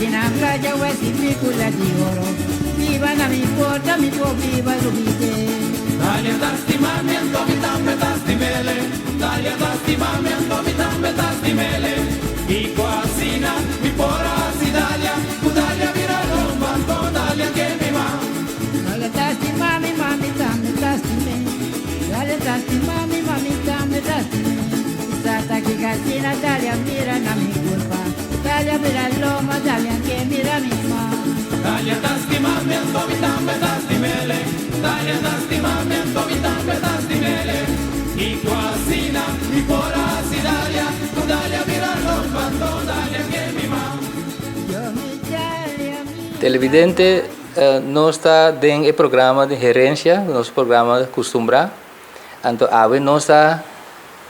na playa wesi picula di oro Viva na mi porta mi po viva lubite Dalia ta stima mi anto mi tambe ta stimele Dalia ta stima mi anto mi tambe ta stimele Kiko asina mi por a hasi Dalia Ku Dalia bira lomba anto Dalia ke mi ma Dalia ta stima mi ma mi tambe ta stime Dalia ta stima mi ma mi tambe ta stime Sata ki asina Dalia mira na mi culpa Dalia bira lomba Dalia ke mira mi ma Dalia ta stima mi anto mi tambe ta stimele Dalia ta stima mi anto mi tambe ta stimele Kiko asina mi por a hasi Dalia Ku Dalia bira lomba anto Dalia ke mi ma. Televidente, nos ta den e programa di Herencia, nos programa custumbrá. Anto awe nos ta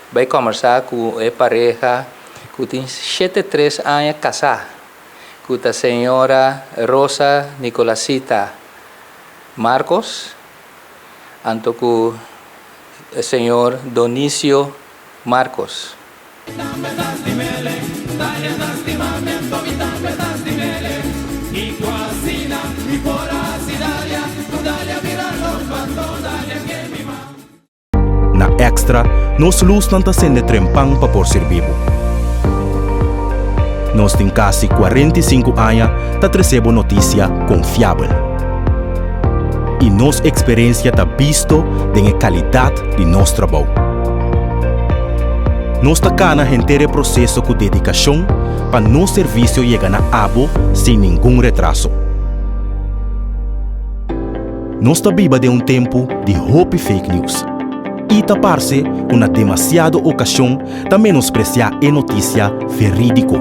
bai kòmbersá ku e pareha ku tin shete tres aña kasá, ku ta señora Rosa Nicolasita Marcos anto ku señor Donicio Marcos. Na Extra, nos lusnan ta sende trempan pa por sirbi bo. Nos tin kasi 45 aña ta trese bo notisia konfiabel. I nos eksperensia ta bisto den e kalidat di nos trabou. Nos ta kana henter e proseso ku dedikashon pa nos servisio yega na abo sin ningun retraso. Nos ta biba den un tempu di hopi fake news i ta parse ku na demasiado okashon ta menospresiá e notisia verídiko,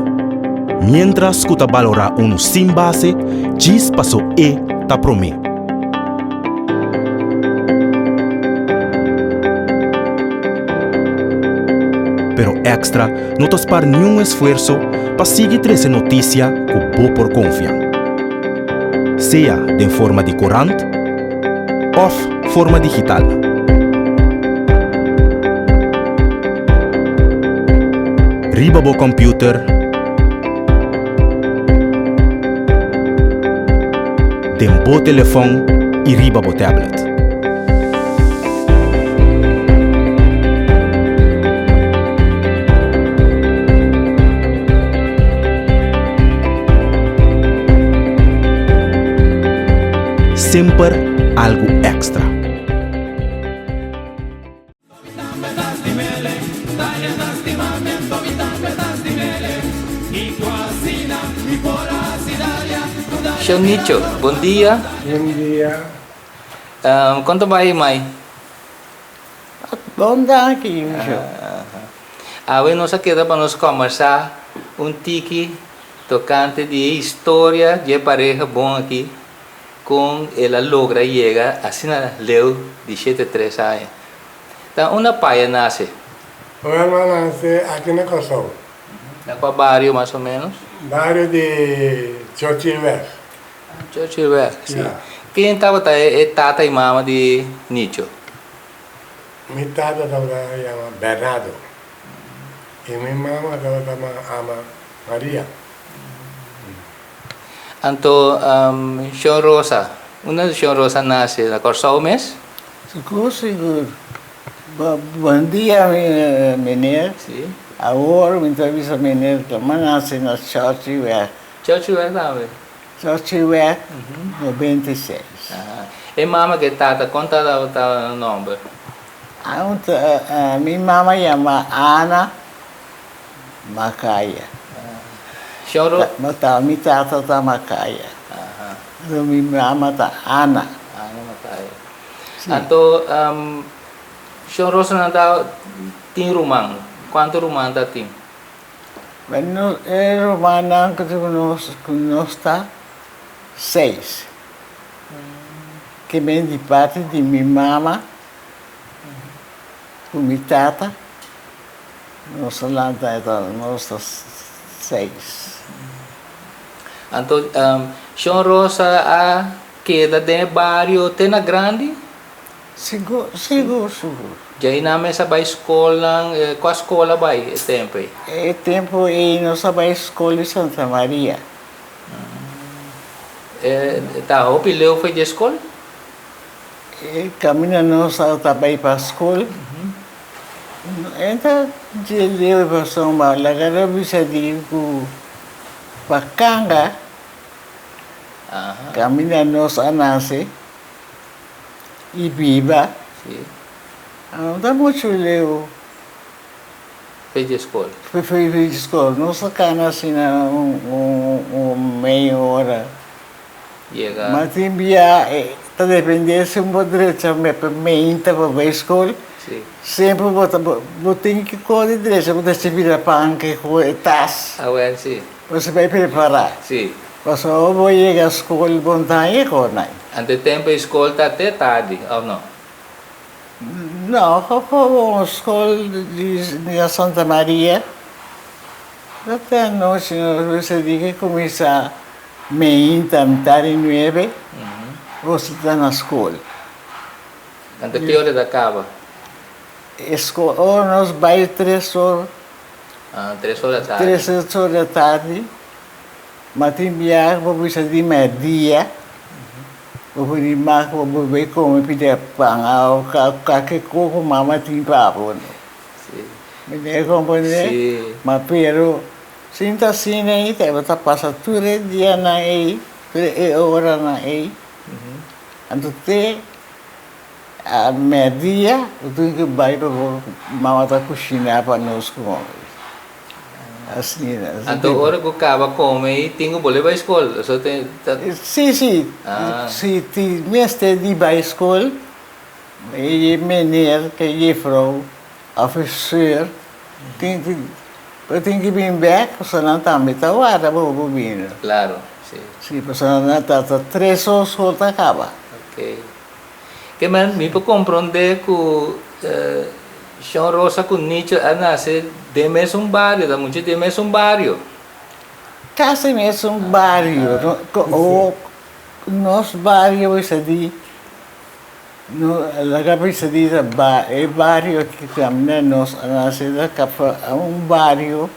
miéntras ku ta balorá unu sin base djis paso e ta promé. Pero Extra no ta spar niun esfuerso pa sigui trese notisia ku bo por konfia. Sea den forma di korant òf forma digital. Riba bo kòmpiuter, den bo telefòn i riba bo tablet. Semper algu èkstra. Shon Nicho, bon dia. Bon dia. Kon ta bai mai? Bon danki Yusho. Awe nos a keda pa nos kòmbersá un tiki tokante di e historia di e pareha bon aki, kon el a logra yega asina leu di 73 aña. Ta unda pai a nase? Ora mi a nase aki na Kòrsou. Na kua bario mas o ménos? Bario di Churchillweg. Churchillweg, si. Ken tabata e tata i mama di Nicho? Mi tata tabata yama Bernardo i mi mama tabata ama Maria. Anto Shon Rosa, unda Shon Rosa nase? Na Kòrsou mes? Sigur, sigur. Bon dia meneer. Si. Awor mi ta bisa meneer ku mi a nase na Churchillweg. Churchillweg tambe? Churchillweg 96. E mama ku e tata, kon tabata nan nòmber? Mi mama yama Ana Makaya. Mi tata ta Makaya. Anto mi mama ta Ana. Ana Makaya. Anto Shon Rosa nan ta tin ruman? Kuantu ruman ta tin? Bueno, e rumannan ku tin ku nos ta seis. Ke ben di parti di mi mama ku mi tata, nos a lanta e nos ta seis. Anto Shon Rosa a keda den e bario te na grandi? Sigur, sigur, sigur. Djei nan mes a bai skolnan, kua skol a bai e tempu ei? E tempu ei nos a bai skol di Santa Maria. Ta hopi leu for di e skol? E kaminda nos a ta bai pa skol, e ta dje leu pasobra laga nos bisa di ku pa kanga kaminda nos a nase i biba no ta muchu leu. For di skol? For di skol. Nos a kana asina un mei ora. Yega. Ma tin bia e ta depende si bo drecha meinta pa bai skol. Si. Semper bo ta bo tin ki kore drecha bo ta bira panke ku e tas. Awel si. Bo si bai prepara. Si. Pasobra bo yega skol bo no ta haña kor nan. Ante tempo e skol ta te tardi of no? No, gewoon skol di Santa Maria. Ta te anochi nos mester di ke kuminsá meinta mitar di nuebe nos ta na skol. Anto ki ora ta kaba? E skol ora nos bai tres or. Ah, tres or di tardi. Tres or di tardi. Ma tin biaha bo bisa di merdia. Bo por di mas bo por bay come pida pan of cualke cos cu mama tin pa bo. Mi ta comprende? Ma pero sin ta asina ey ta ta pasa tur e dianan ey, tur e oranan ey. Anto te a merdia bo tin cu bay pa bo mama ta cushina pa nos come. Asina. Anto ora ku kaba kome i tin ku bolbe bai skol? Eso tin ta. Si, si. Si tin mester di bai skol, e meneer ku e jefrou òf e sùr tin ku bo tin ku bin bèk pasobra nan tambe ta warda bo bo bini. Klaro, si. Si, pasobra nan ta ta tres or skol ta kaba. Oké. Ke men mi por komprondé ku Shon Rosa ku Nicho a nase den mesun bario, ta mucha den mesun bario. Kasi mesun bario, o nos bario bisa di, laga bisa di ta e bario ki kaminda nos a nase ta kapa un bario,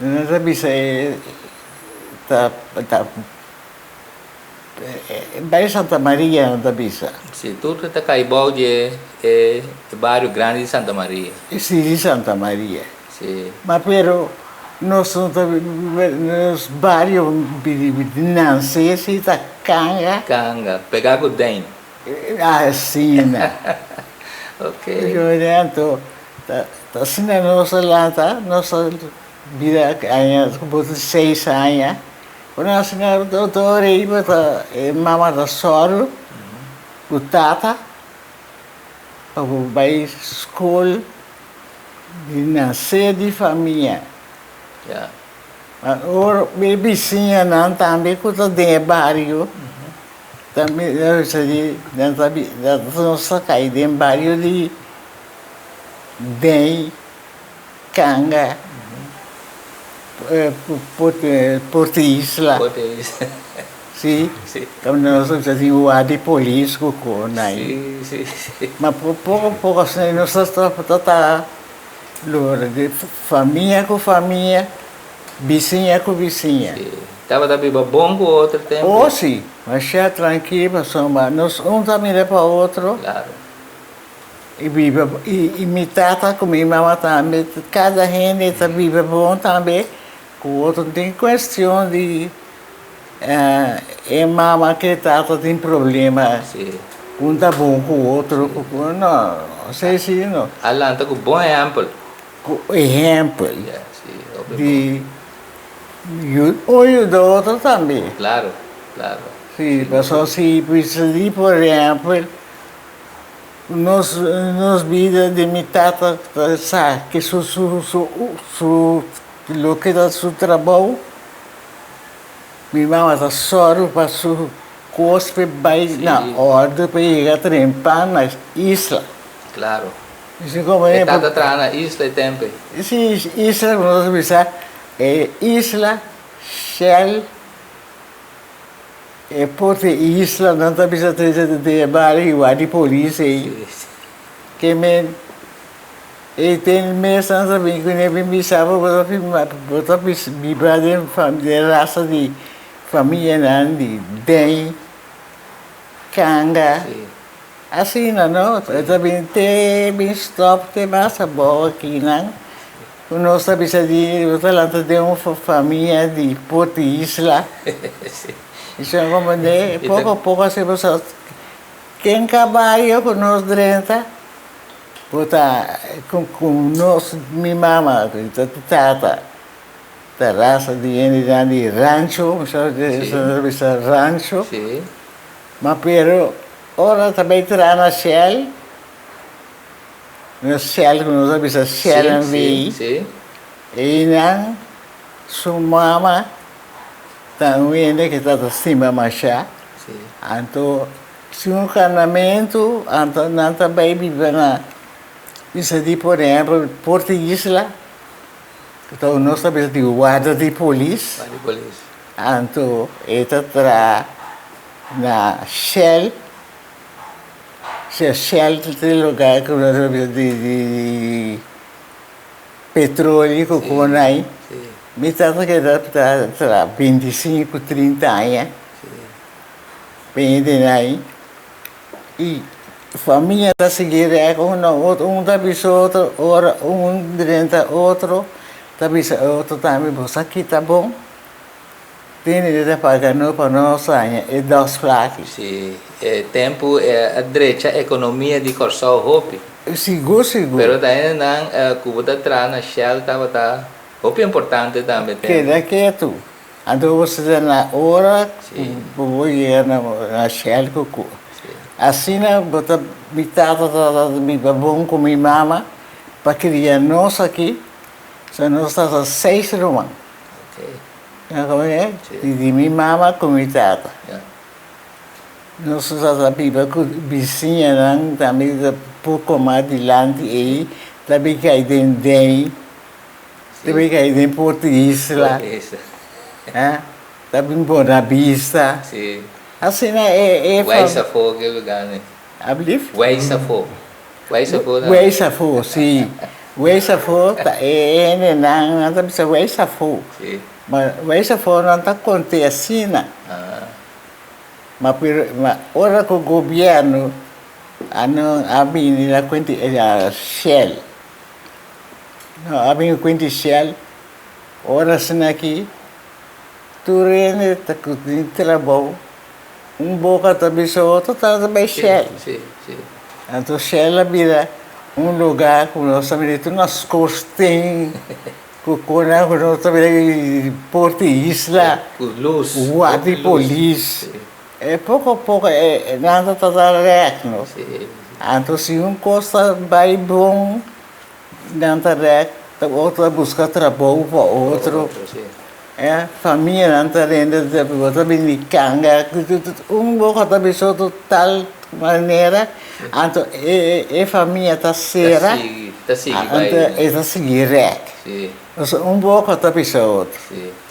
nos ta bisa e ta. Bario Santa Maria nan ta bisa. Si, tur ta kai bou di e bario grandi di Santa Maria. Si, di Santa Maria. Si. Ma pero nos no ta nos bario di nanse si ta Kanga. Kanga, pega ku Dein. Asina. Ok. Anto ta asina nos a lanta, nos a bira aña, bo ta seis aña. Ora nos na doctor ei bata e mama ta sòru ku tata pa bo bai skol di nasé di famia. Ma ora e bisiñanan tambe ku ta den e bario tambe nan ta nos ta kai den bario di den. Kanga, Porto Isla. Porto Isla. Si. Si. Kaminda nos ta tin wak di polis ku kon ai. Si, si, si. Ma poko poko asina nos ta ta logra di famia ku famia, bisiña ku bisiña. Si. Tabata biba bon ku otro tempu. Oh si. Masha trankil pasobra nos un ta mira pa otro. Klaro. I biba i mi tata ku mi mama tambe kada hende ta biba bon tambe ku otro no tin kuestion di e mama ku e tata tin problema un ta bon ku otro no esei si no. A lanta ku bon ehèmpel. Ku ehèmpel di un yuda otro tambe. Klaro klaro. Si pasobra si bisa di por ehèmpel. Nos nos bida di mi tata ta sa ke su su su su loke ta su trabou mi mama ta sòru pa su kos pa e bai na òrdu pa e yega trempa na isla. Klaro. E tata traha na isla e tempu ei. Si, isla nos ta bisa e isla Shell. E por te isla nan ta bisa trese den e bario igual di polis ei. Ke men ei ten mes nan ta bin kuné bin bisa bo bo ta firma bo ta biba den den rasa di Famianan di den kanga asina no e ta bin te bin stop te mas abou akinan ku nos ta bisa di bo ta lanta den un famia di Port Isla i so komprende poko poko asina bo sa ken kabayo ku nos drenta bo ta ku nos mi mama ku tata. Ta rasa di hendenan di rancho, mi sa ta bisa rancho. Ma pero ora ta bay traha na Shell, na Shell ku nos ta bisa Shell NV, einan su mama ta un hende ku ta stima masha, anto si un kanamentu anto nan ta bay biba na bisa di por ehempel Puerto Isla. Anto nos ta bisa di warda di polis. Warda di polis. Anto e ta traha na Shell. Shell ta e lugar ku nos ta bisa di di petrolio ku kon ai. Mi tata keda traha 25, 30 aña. Bende ai. I famia ta sigui rèk un na otro, un ta bisa otro, ora un drenta otro ta bisa e otro tambe, bo sa kita bon? Tene di ta paga no pa nos haña e dos flaki. Sí, e tempu a drecha ekonomia di Kòrsou hopi. Sigur, sigur. Pero ta hendenan ku bo ta traha na Shell tabata hopi importante tambe tempu. Keda ketu. Anto bo sa na ora ku bo yega na Shell ku ku. Asina bo ta mi tata ta biba bon ku mi mama pa kria nos aki, so nos ta seis ruman. Di mi mama ku mi tata. Nos ta biba ku bisiñanan tambe ta poko mas dilanti ei ta bin kai den dei. Ta bin kai den Porto Isla, ta bin Bona Vista. Asina e. Weis afó ke lugá ne? Ablief? Weis afó. Weis afó ta. Weis afó, si. Weis afó ta e hendenan, nan ta bisa weis afó. Ma weis afó nan ta kont'é asina. Ma pero ma ora ku gobièrnu a no a bini na kuenti Shell. No a bin kuenti Shell ora asina aki tur hende ta ku tin trabou un boka ta bisa otro ta bai Shell. Anto Shell a bira un lugar ku nos ta mira tur nos skorsten ku kona ku nos ta mira porta isla guarda di polis e poko poko nan ta trata rèk nos. Anto si un kos ta bai bon Nan ta rèk, ta otro a buska trabou pa otro. E famianan ta rende, bo ta bini kanga, un boka ta bisa otro tal manera, anto e famia ta sera, anto e ta sigui rèk. Pasobra un boka ta bisa otro.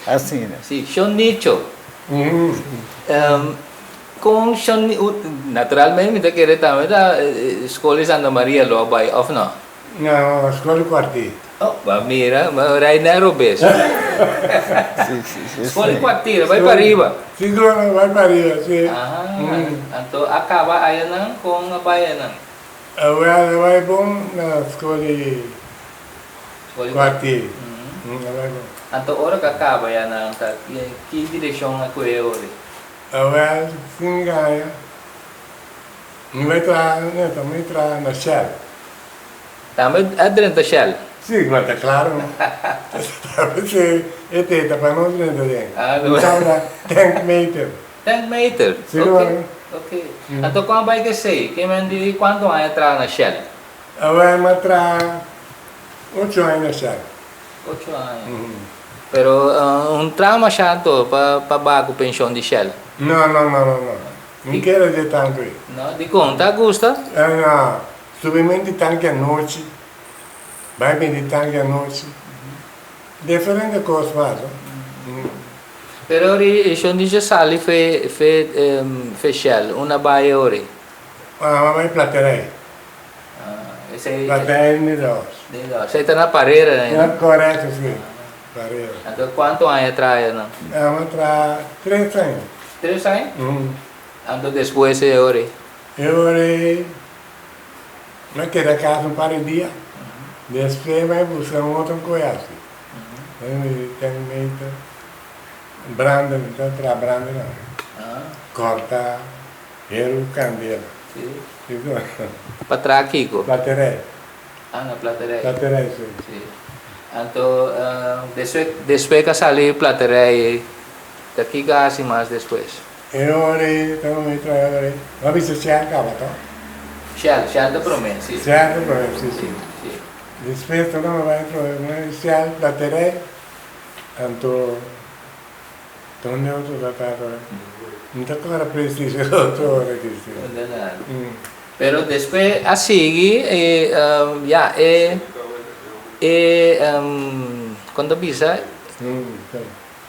Asina. Si, Shon Nicho. Kon Shon, naturalmente mi ta kere tambe ta skol di Santa Maria lo a bai òf no? No, skol di Kwartier. Oh, bo a mira, bo a rai na robes. Skol di Kwartier, a bai pariba. Si, a bai pariba, si. Aha, anto a kaba ayanan, kon a bai ayanan? Awel, a bai bon na skol di Kwartier. A bai bon. Anto ora ku a kaba ayanan, ta ki direkshon a kohe ori? Awel, sin gaña, mi bai traha, no, ta mi traha na Shell. Tambe a drenta Shell? Si, ma ta claro no. Tambe si e teta pa nos drenta den. Mi tabata tank meter. Tank meter? Si, no. Ok, ok. Anto con a bai cu esey? Ke men di cuanto aña traha na Shell? Awel, mi a traha ocho aña na Shell. Ocho aña. Pero un traha masha anto pa pa baha ku penshon di Shell? No, no, no, no, no. Mi kere dje tantu ei. No, dikon? Ta gusta? No. Subimentu di tanki anochi, bai bini di tanki anochi, diferente kos mas, no. Pero ori e shon di dje sali fe fe fe Shell, unda bai ori? Ah, bai Platerij. Ah, esei. Platerij Nederlands. Nederlands. Esei ta na Parera, ne? Korekto, si. Parera. Anto kuantu aña traha nan? Ami a traha tres aña. Tres aña? Anto despues e ora ei? E ora ei mi a keda kas un par di dia, despues mi a buska un otro koe hasi. Mi ten meta branda, mi ta traha branda tambe. Kòrta heru kandela. Pa traha kiko? Platerei. Ah, na Platerij. Platerij, si. Si. Anto, despues, despues ku a sali Platerij, ta kiko a hasi mas despues? E ora ei, ta un traha ora ei, no a bisa Shell kaba to? Shell, Shell ta promé, si. Shell ta promé, si, si. Si. Despues ta no bai promé Shell, Platerij, anto donde otro ta ta ora? No ta kòrda presis e otro ora ki si. Pero despues a sigui e ya e e kon ta bisa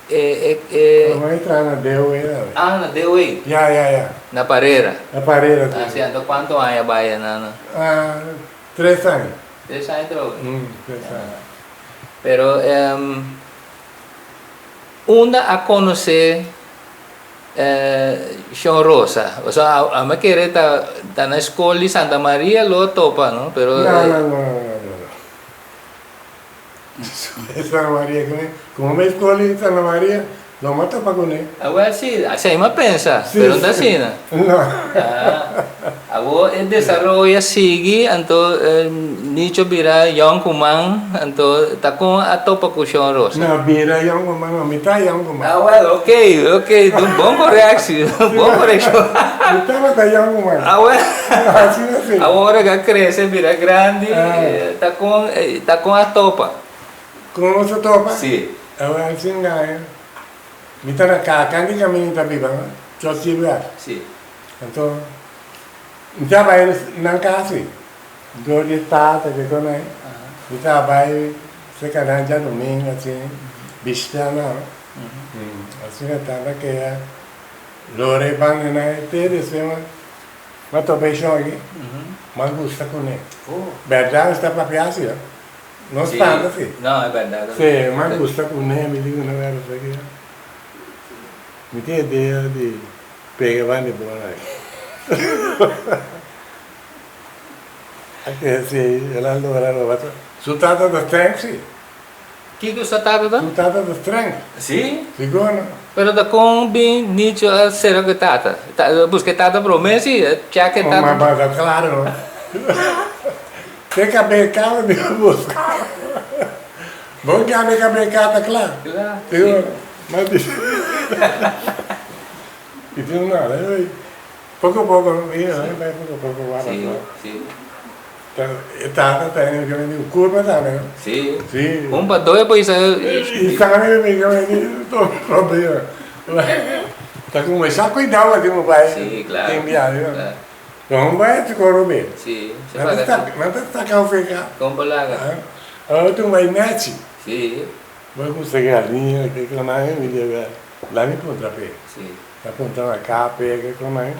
e e e. Como e traha na DOE tambe. Ah na DOE. Ya ya ya. Na Parera. Na Parera si. Ah si anto cuanto aña bay anan? Ah tres aña. Tres aña trobe. Tres aña. Pero unda a conoce Shon Rosa, osea a mi kere ta ta na skol di Santa Maria lo topa no pero. No no no no no no Santa Maria kuné komo mi skol di Santa Maria lo mi a topa kuné. Awel si asei mi a pensa pero no ta asina. No. Awor e desaroyo a sigui anto Nicho bira yònkuman anto ta kon a topa ku Shon Rosa? No bira yònkuman no mi ta yònkuman. Ah wèl ok ok bon koreksi bon korekshon. Mi tabata yònkuman. Ah wèl. Asina si. Awor ora ku a krese bira grandi ta kon ta kon a topa? Kon nos a topa? Si. Awèl sin gaña mi ta na kaka di kaminda ta biba Chosiwèg. Si. Anto mi ta bai nan kasi dor di tata ke kon ai mi ta bai serka nan djadumingu asin bishita nan asina tata keda lora e banda nan te despues mi a topa e shon aki mi a gusta kune bèrdat mi sta papia asi no spanta si si mi a gusta kune mi di ku nan mi tin idea di. Pega ban di bola ei. A kere si el a logra roba su. Su tata ta streng si. Kiko su tata ta? Su tata ta streng. Si? Sigur no. Pero ta kon bin Nicho a sera ku e tata? A buska e tata prome si, a check e tata. Ma ta klaro no. Te kab'e kaba di buska. Bon kiabe kab'e ka ta kla. Kla. Sigur. Ma di. I tin nada, poko poko, bai poko poko wak Si, si. E tata ta hende ke mende ku kurpa tambe no? Si. Si. Un pa doe por isa. I tambe mi ke mende tur problema. Ta kuminsá kuidou pa tin bo bai. Si, klaro. Tin biahe no. No bai a koro be. Si. Nan ta saka un feka. Kon bo laga? Awor tu bai nechi. Si. Bo gusta galiña ke konai mi debe la mi puntra p'e. Si. Ta puntra na kape ke konai.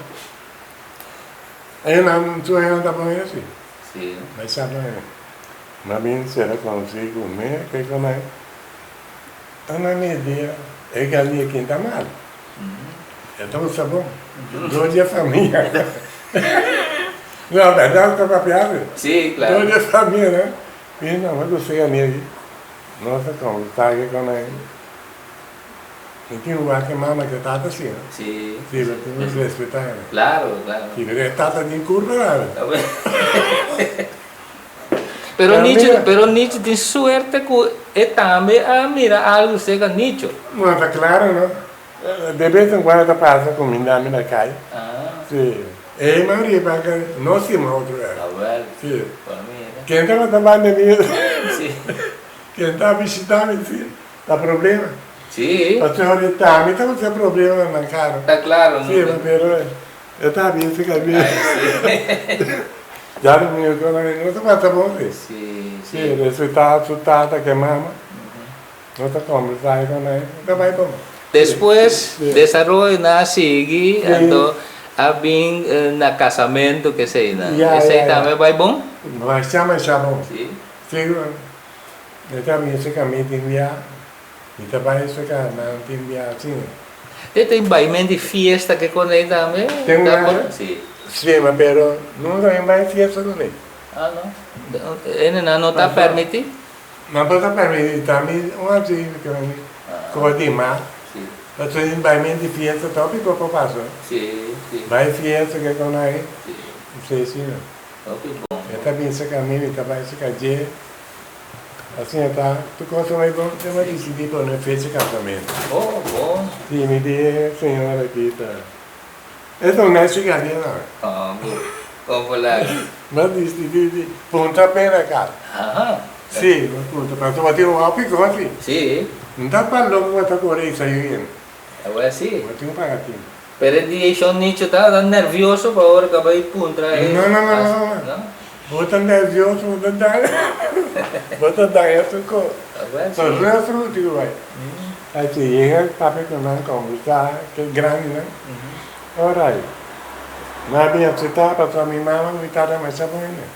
E nan su hende ta pone asi. Si. Bai sa pone. Ma bin sera konosi ku mi ke konai. Ta na mi dia e galiña kin ta mal. E ta usa bon. Dor di e famia. No, bèrdat ta papia asi. Si, klaro. Dor di e famia no. Mi no me gusta galiña aki. Nos ta komportá ke konai. Mi tin lugar ke mama ke tata si no? Si. Si, lo tin ku respetá e. Claro, claro. Si, pero e tata tin kurpa tambe. Pero Nicho, pero Nicho tin suerte ku e tambe a mira algu serka Nicho. No, ta klaro no. De bes en kuando ta pasa ku mi na mi na kai. Ah. Si. E man riba ke no stima otro era. Awel. Si. Por mira. Ken tabata banda mi? Si. Ken ta bishita mi si. Ta problema. Sí. Pasobra di tambe ta un problema na nan kara. Ta claro. Sí, pero e ta bien si ka bien. Ay, sí. Ya no mi con no ta pasa bon sí. Sí, sí. Sí, resulta su tata ke mama. No ta conversa con nan, ta bai bon. Despues desaroyo nan a sigui, anto a bin na casamento kesey nan. Esey tambe bai bon? Masha masha bon. Sí. Sigur. E ta mester ka mi tin bia. Mi ta bai saka nan tin bia asina. Te tin baimen di fiesta ke konei tambe? Tin una Si. Si, ma pero nunka mi bai fiesta konei. Ah no. Ene nan no ta permiti? Nan por ta permiti, ta mi un asi ke mi koba di mas. Si. Pasobra tin baimen di fiesta topi poko paso. Si, si. Bai fiesta ke konei. Si. Si, si no. Hopi bon. E ta bin saka mi, mi ta bai saka dje. Asina ta, tur kos a bai bon, te m'a disidí pone fecha kasamentu. Oh, bon. Sí, mi di e señora aki ta, e ta un nechi galiña. Oh, bon. Kon por laga? M'a disidí di punta pena kasa. Aha. Sí, m'a punta, pasobra tin un hopi kos sí. Sí. N ta pa loko ku a ta kore isa yu yendo. Awor sí. Bo tin un pagatin. Pero e dia shon Nicho ta nervioso pa ora ka bai puntra e. No, no, no, no, no. Bo ta nervioso, bo ta daña, bo ta daña su kos. So rus rus digo bai. Así yega papia ku nan kombersá ke grandinan. Ora ai. Nan a bin aseptá pasobra mi mama ku mi tata masha bon hende.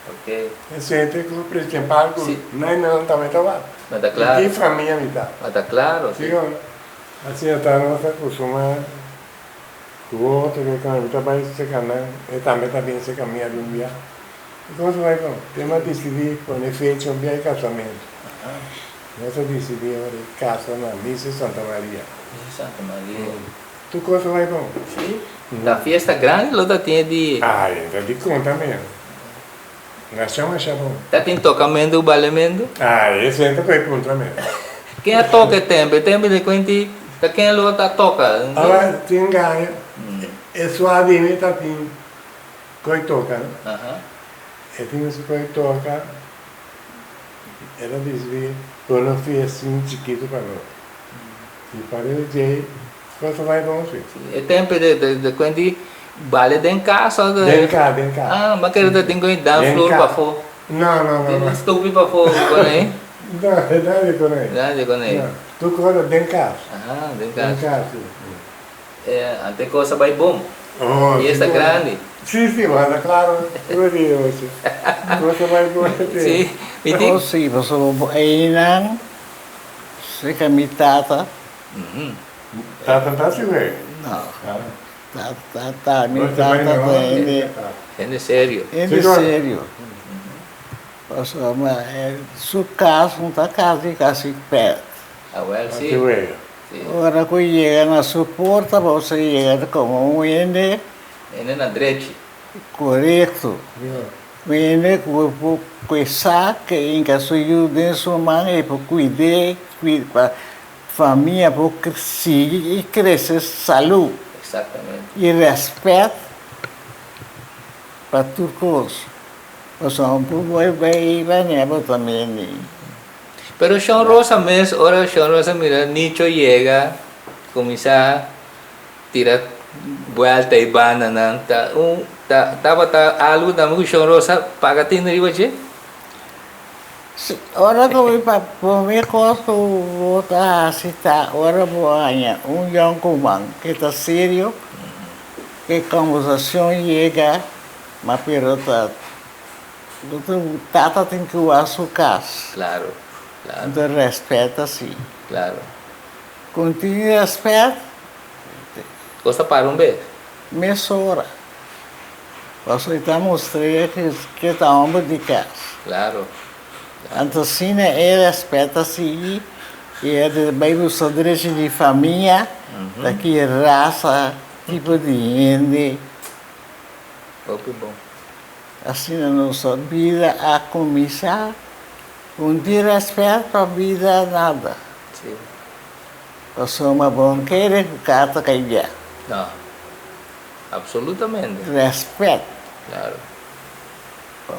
Ok. E sente ku principal ku nan nan tambe ta wak. Ma ta klaro. Di ki famia mi ta. Ma ta klaro, si. Asina ta nos a kustumá ku otro ke kende mi ta bai seka nan, e tambe ta bin seka mi algun bia. I kos bai bon. Te mi a disidí pone fecha un bia e kasamentu. Nos a disidí ora e kasa na Misa Santa Maria. Misa Santa Maria. Tur kos a bai bon. Sí? Ta fiesta grandi lo ta tin e dia? Ay, ta di konta mes. Masha masha bon. Ta tin tokamentu ku balementu? Ay, esei ta koe puntra mes. Ken a toka e tempe? E tempe di kuenti ta ken lo ta toka? Awa tin gana e sua di mi ta tin koe toka. E tin su koe toka, e ta disidi pone un fiestin chikitu pa nos. I pa di djei Cosa bai bon si. E tempo de kuenti bale den kas o de. Den kas, den kas. Ah, ma kere ta tin ku dan flor pafó. No, no, no, no. Tin stupi pafó kon ei? No, e nada kon ei. Nada kon ei. No, tur cosa den kas. Ah, den kas. Den kas, si. Ante cosa bai bon. Oh, Fiesta grandi. Si, si, bo ta claro. Tur dia ochi. Cosa bai bon. Si, mi tin. Oh, si, pasobra bo einan serka mi tata. Tata ta si wey? No. Tata ta, mi tata ta hende. Hende serio. Hende serio. Pasobra su kas no ta kasi kasi pèt. Awel si. Ora ku yega na su porta bo sa yega komo un hende. Hende na drechi. Korekto. Un hende ku por ku sa ke hinka su yu den su man e por kuid'é, pa Famia por sigui i krese salú i rèspèt pa tur kos. Pasobra bo por bai manera bo ta mende. Pero Shon Rosa mes, ora Shon Rosa mira Nicho yega, kuminsá tira buelta i bandanan, ta un ta tabata algu tambe ku Shon Rosa paga tinu riba dje? Si, ora ku mi pa promé kos ku bo ta hasi ta ora bo haña un yònkuman ke ta serio, ke kòmbersashon yega, ma pero ta tata tin ku wak su kas. Klaro, klaro. Anto rèspèt asi. Klaro. Ku tin rèspèt. Kos ta para un bes. Mesora. Pasobra e ta mustr'é ke ta homber di kas. Claro. Anto asina e respet ta sigui i e ta bai buska drechi di famia, ta ki rasa, tipo di hende. Hopi bon. Asina nos bida a kuminsá un di respet pa bida nada. Si. Pasobra bo no kere ku kata kai bia. No. Absolutamente. Respet. Claro.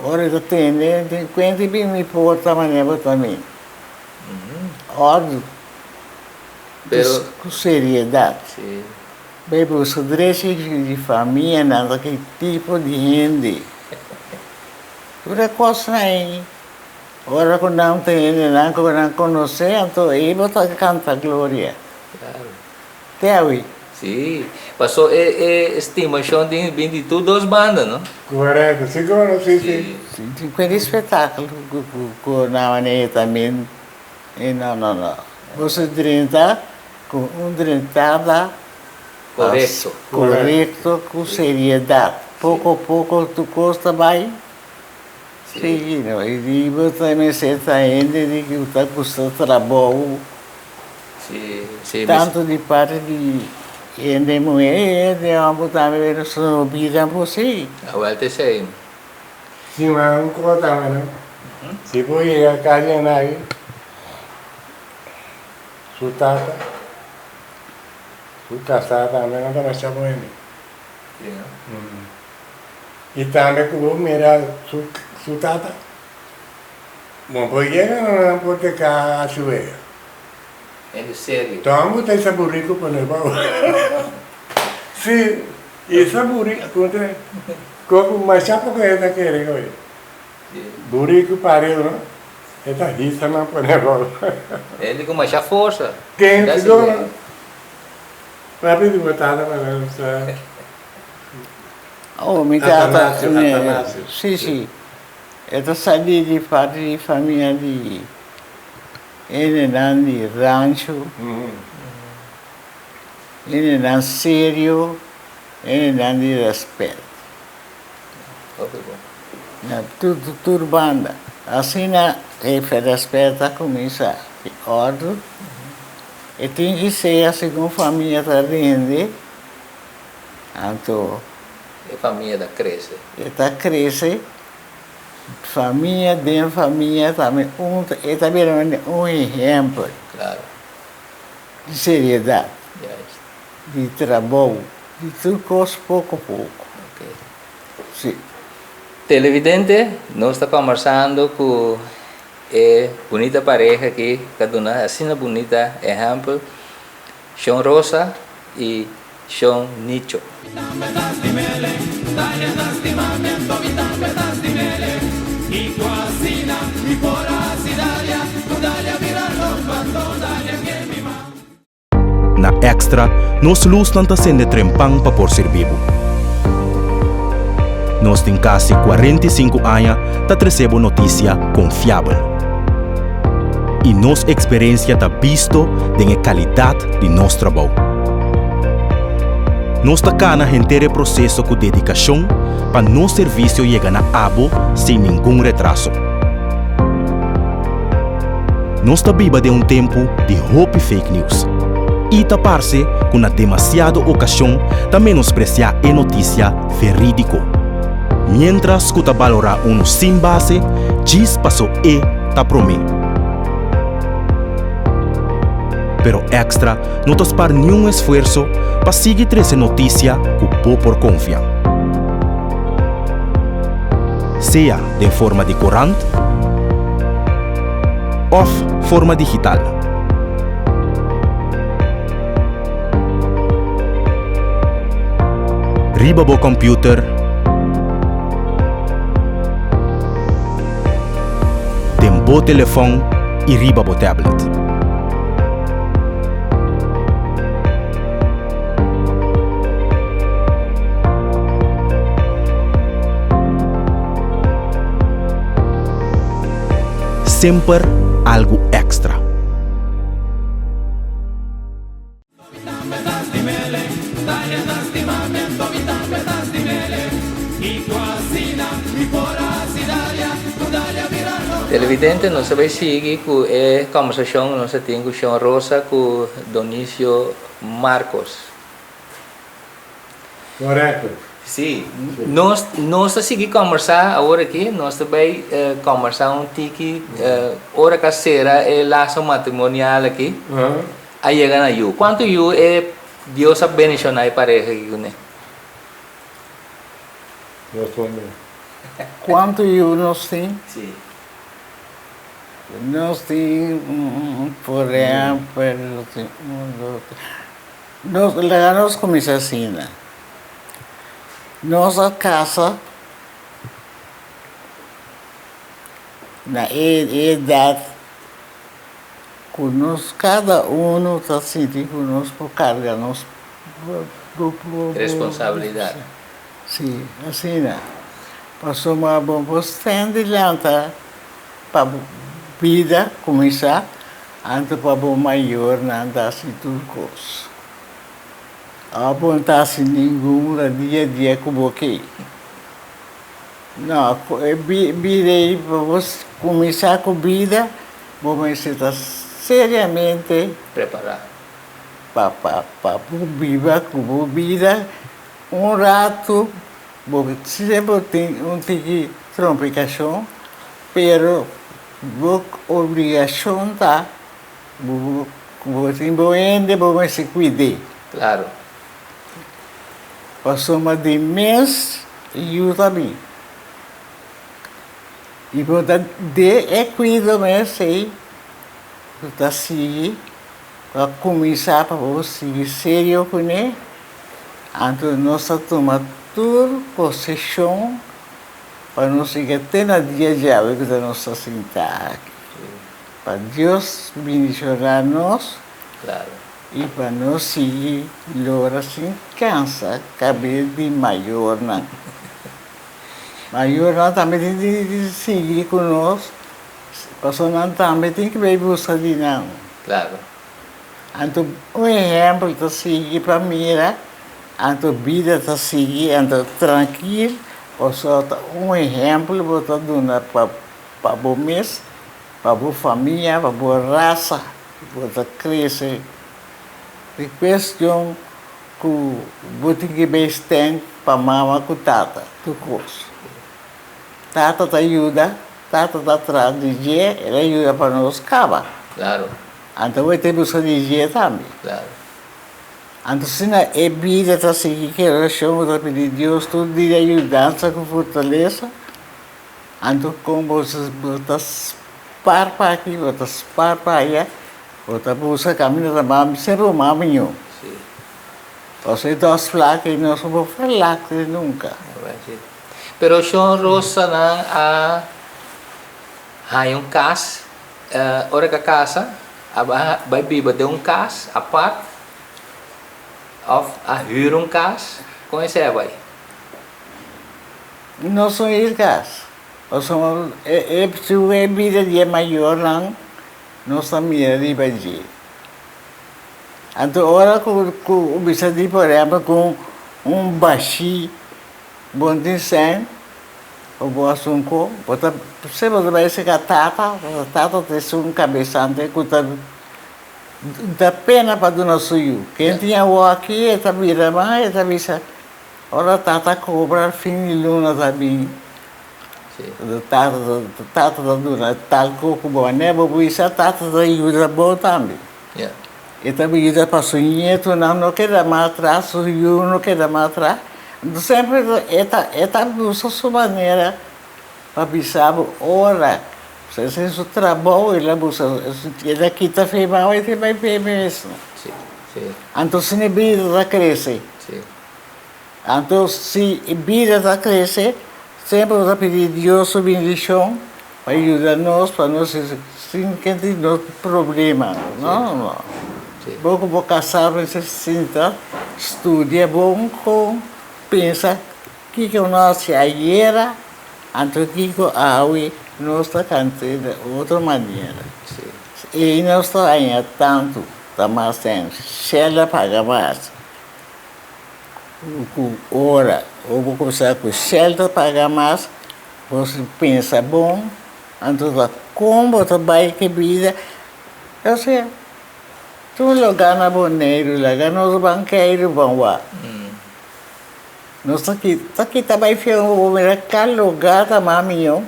Ora e ta tende, tin cuenta y bin mi porta manera bo ta mi. Ordu. Pero. Cu seriedad. Si. Bay busca drechi di famianan ta ki tipo di hende. Tur e cosnan ey, ora cu nan ta hende nan cu nan conoce, anto ey bo ta canta gloria. Claro. Te awe. Sí, paso e e estimacion tin bin di tur dos banda, no? Correcto, sigur, sí, sí. Sí, tin cuenta espectáculo cu cu na manera también, e no, no, no. Boso drenta ku un drentada Korekto. Korekto ku seriedat. Poko poko tur kos ta bai sigui no. I di bo ta mester ta hende di ku ta gusta trabou. Tantu di parti di hende muhé i hende hòmber tambe pero su no bira por si. Awel ta esei. Si ma un kos tambe no. Si bo yega kas di anaki su tata. Su kasá tambe no ta masha bueno. I tambe ku bo mira su tata, bo por yega na nan por teka hasi wega. Hende serio. Ton bo ta esa buriku pone bou. Si, esa buriku, puntra ku masha poko hende ta kere koe. Buriku pariu no, e ta hisa nan pone bou. Hende ku masha forsa. Ken sigur no. Papia di bo tata pa nan sa. Oh, mi tata, Atanasio, Atanasio. Si, si. E ta sali di parti di famia di hendenan di rancho, hendenan serio, hendenan di respet. Hopi bon. Na tur tur banda. Asina e respet a cuminsa di ordo. E tin ki sea segun famia ta rende, anto. E famia ta crece. E ta crece, famia den famia tambe un e ta bira un ehempel. Claro. Di seriedad. Juist. Di trabou, di tur kos poko poko. Si. Televidente, nos ta kombersando ku e bunita pareha aki ku a duna asina bunita ehèmpel, Shon Rosa i Shon Nicho. Na Extra, nos lusnan ta sende trempan pa por sirbi bo. Nos tin kasi 45 aña ta trese bo notisia konfiabel. I nos eksperensia ta bisto den e kalidat di nos trabou. Nos ta kana henter e proseso ku dedikashon pa nos servisio yega na abo sin ningun retraso. Nos ta biba den un tempu di hopi fake news i ta parse ku na demasiado okashon ta menospresiá e notisia verídiko. Miéntras ku ta balorá unu sin base djis paso e ta promé. Pero Extra no ta spar niun esfuerso pa sigui trese notisia ku bo por konfia. Sea den forma di korant òf forma digital. Riba bo kòmpiuter, den bo telefòn i riba bo tablet. Semper algu èkstra. Televidente, nos ta bai sigui ku e kòmbersashon ku nos a tin ku Shon Rosa ku Donicio Marcos. Korekto. Sí. Nos nos ta sigui kòmbersá awor aki, nos ta bai kòmbersá un tiki ora ku a sera e laso matrimonial aki, a yega na yu. Kuantu yu e Dios a bendishoná e pareha aki kuné? Nos pone. Kuantu yu nos tin? Sí. Nos tin, por ehèmpel, nos tin un, dos, tres. Nos, laga nos kuminsá asina. Nos a kasa na e edat ku nos kada unu ta sinti ku nos por karga nos Responsabilidat. Sí, asina. Pasobra bo por stèn di lanta pa bo bida kuminsá. Anto pa bo mayornan ta hasi tur kos. Awa bo no ta hasi ningun na dia dia ku bo ke. No, e bida ei pa bo kuminsá ku bida bo mester ta seriamente Prepará. Pa pa pa bo biba ku bo bida un ratu bo semper tin un tiki trompikashon pero Bo obligacion ta bo bo tin bo hende bo mester cuid'é. Claro. Pasobra di mes yu ta bin. Y bo ta de e cuido mes ey bo ta sigui pa cuminsa pa bo sigui serio cune anto nos ta tuma tur posesion. Pa nos yega te na dia djawe ku ta nos ta sinta aki. Pa Dios bindishoná nos i pa nos sigui lora sin kansa kabes di mayornan. Mayornan tambe tin di sigui ku nos pasobra nan tambe tin ki bai buska di nan. Anto un ehèmpel ta sigui pa mira, anto bida ta sigui, anto trankil, pasobra ta un ehèmpel bo ta duna pa pa bo mes, pa bo famia, pa bo rasa, bo ta krese. E kuestion ku bo tin ki bay sten pa mama ku tata, tur kos. Tata ta yuda, tata ta traha di dje, el a yuda pa nos kaba. Claro. Anto bo ta buska di dje tambe. Claro. Anto asina e bida ta sigui ki oracion bo ta pidi Dios tur dia yudansa ku fortalesa. Anto kon bo bo ta spar pa aki, bo ta spar pa aya, bo ta buska kaminda ta mami, semper bo mami ñu. Si. Pasobra e dos flak ei no por ferlak nunka. Pero Shon Rosa nan a haña un kas. Ora ku a kasa, a bai biba den un kas apart òf a hür un kas? Kon esei a bai? Nos no hür kas. Pasobra e su e bida di e mayornan nos ta mira riba dje. Anto ora ku ku bisa di por ehèmpel ku un bashí bon tin sèn, Bo bo asunco, bo ta se bo ta bay seca tata, pasobra tata ta esun cabesante cu ta da pena pa duna su yu. Ken tin awor aki e ta bira mas e ta bisa ora tata cobra fin di luna ta bin tata tata ta duna tal co cu bo ane bo bisa tata ta yuda bo tambe. E ta yuda pa su nietonan no keda mas atras, su yu no keda mas atras. Anto semper e ta e ta buska su manera pa bisa bo ora esei su trabou el a buska el a kita firma e ta bai p'e mes. Anto asina e bida ta krese. Anto si e bida ta krese semper bo ta pidi Dios su bendishon pa yuda nos pa nos sin ke tin nos problema no no bo ku bo kasá mester sinta studia bon kon pensa kiko nos a hasi ayera anto kiko awe nos ta kant'é di otro manera ei nos ta haña tantu ta mas tempu shèl a paga mas ku ora bo kumsa ku shèl ta paga mas. Bo si pensa bon, anto ta kon bo ta bai ku e bida? Osea, tur lo gana Boneiru, laga nos bankeiru ban wak. Nos ta ta kita bai fion bo mira kal lugar ta mas mihó,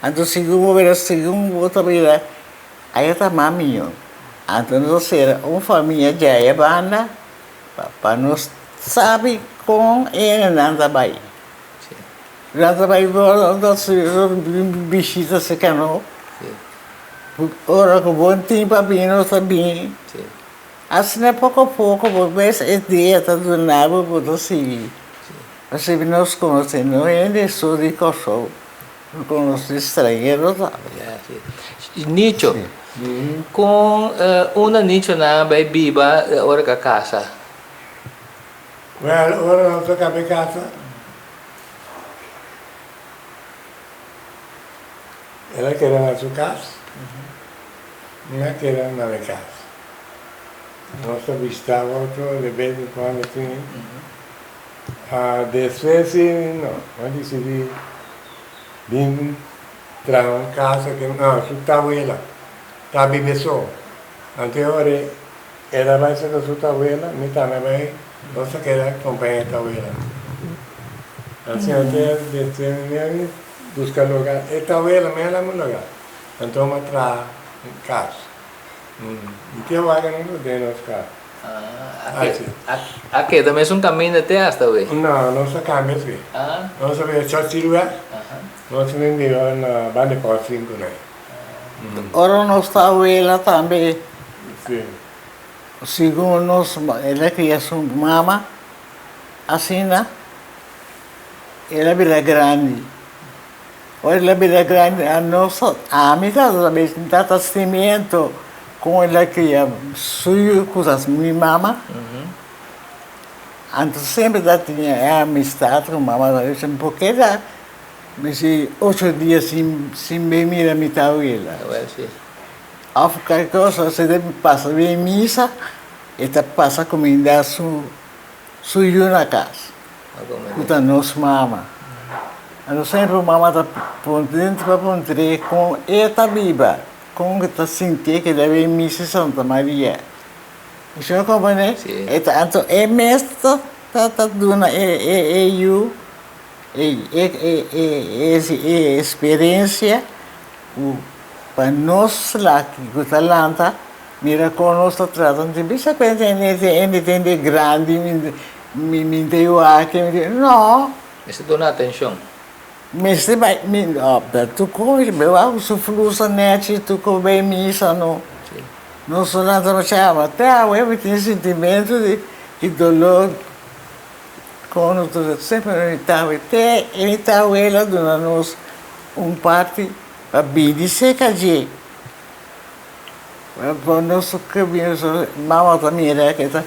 anto segun bo mira segun bo ta mira aya ta mas mihó. Anto nos a sera un famia djaya banda pa nos sabi kon e hendenan ta bai. Nan ta bai bishita serka no. Ora ku bon tin pa bini nos ta bini. Asina poko poko bo mes e dia ta duna bo bo ta sigui. Pasobra nos konosé no hende so di Kòrsou, nos konosé stranhero tambe. Nicho, kon unda nichonan a bai biba ora ku a kasa? Wèl, ora nos a kaba e kasa, el a keda na su kas. Mi a keda na mi kas. Nos ta bishita otro de bes en cuando así. Despues si no, mi a disidí bin traha un kas aki, no, su tabuela ta biba so. Anto e ora ei el a bai saka su tabuela, mi tambe a bai, nos a keda kompañá e tabuela. Asina te despues mi a buska lugar, e tabuela mi a laga un lugar. Anto mi a traha un kas. Mi tin wak nan den nos kas. A keda mesun kaminda te hasta awe? No, nos a kambia si. Nos a bira Churchill West. Nos a bin biba na banda di Port Sinku nan. Ora nos ta awela tambe, segun nos el a kria su mama asina, el a bira grandi. Ora el a bira grandi anos ami tata ta bisa mi tata simiento con el a cria su yu cu ta mi mama anto semper ta tenia e amistad cu mama ta bisa mi por keda mester ocho dia sin sin bin mira mi tawela of cualkier cosa si ta pasa bin misa e ta pasa cuminda su su yu na cas. Ku ta nos mama. Anto semper mama ta puntra dentro pa puntr'é kon e ta biba, kon e ta sintié ke debe e misa Santa Maria. Mi señor komprendé? E ta anto e mes ta ta duna e e e yu e e e e eksperensia ku pa nos laki ku ta lanta mira kon nos ta trata. No tin bisa ku hende hende grandi. Mi mi ta yu aki, mi ta no. Mester duna atencion. Mester bai, mi no, pero tur con mi wak su flusa nechi tur con bay misa no. Si. Nos no lanta no chama. Te awe mi tin sintimento di di dolor con nos ta semper mi ta awe te mi ta awe a duna nos un parti pa bini cerca dje. Pa nos mama ta mira ke ta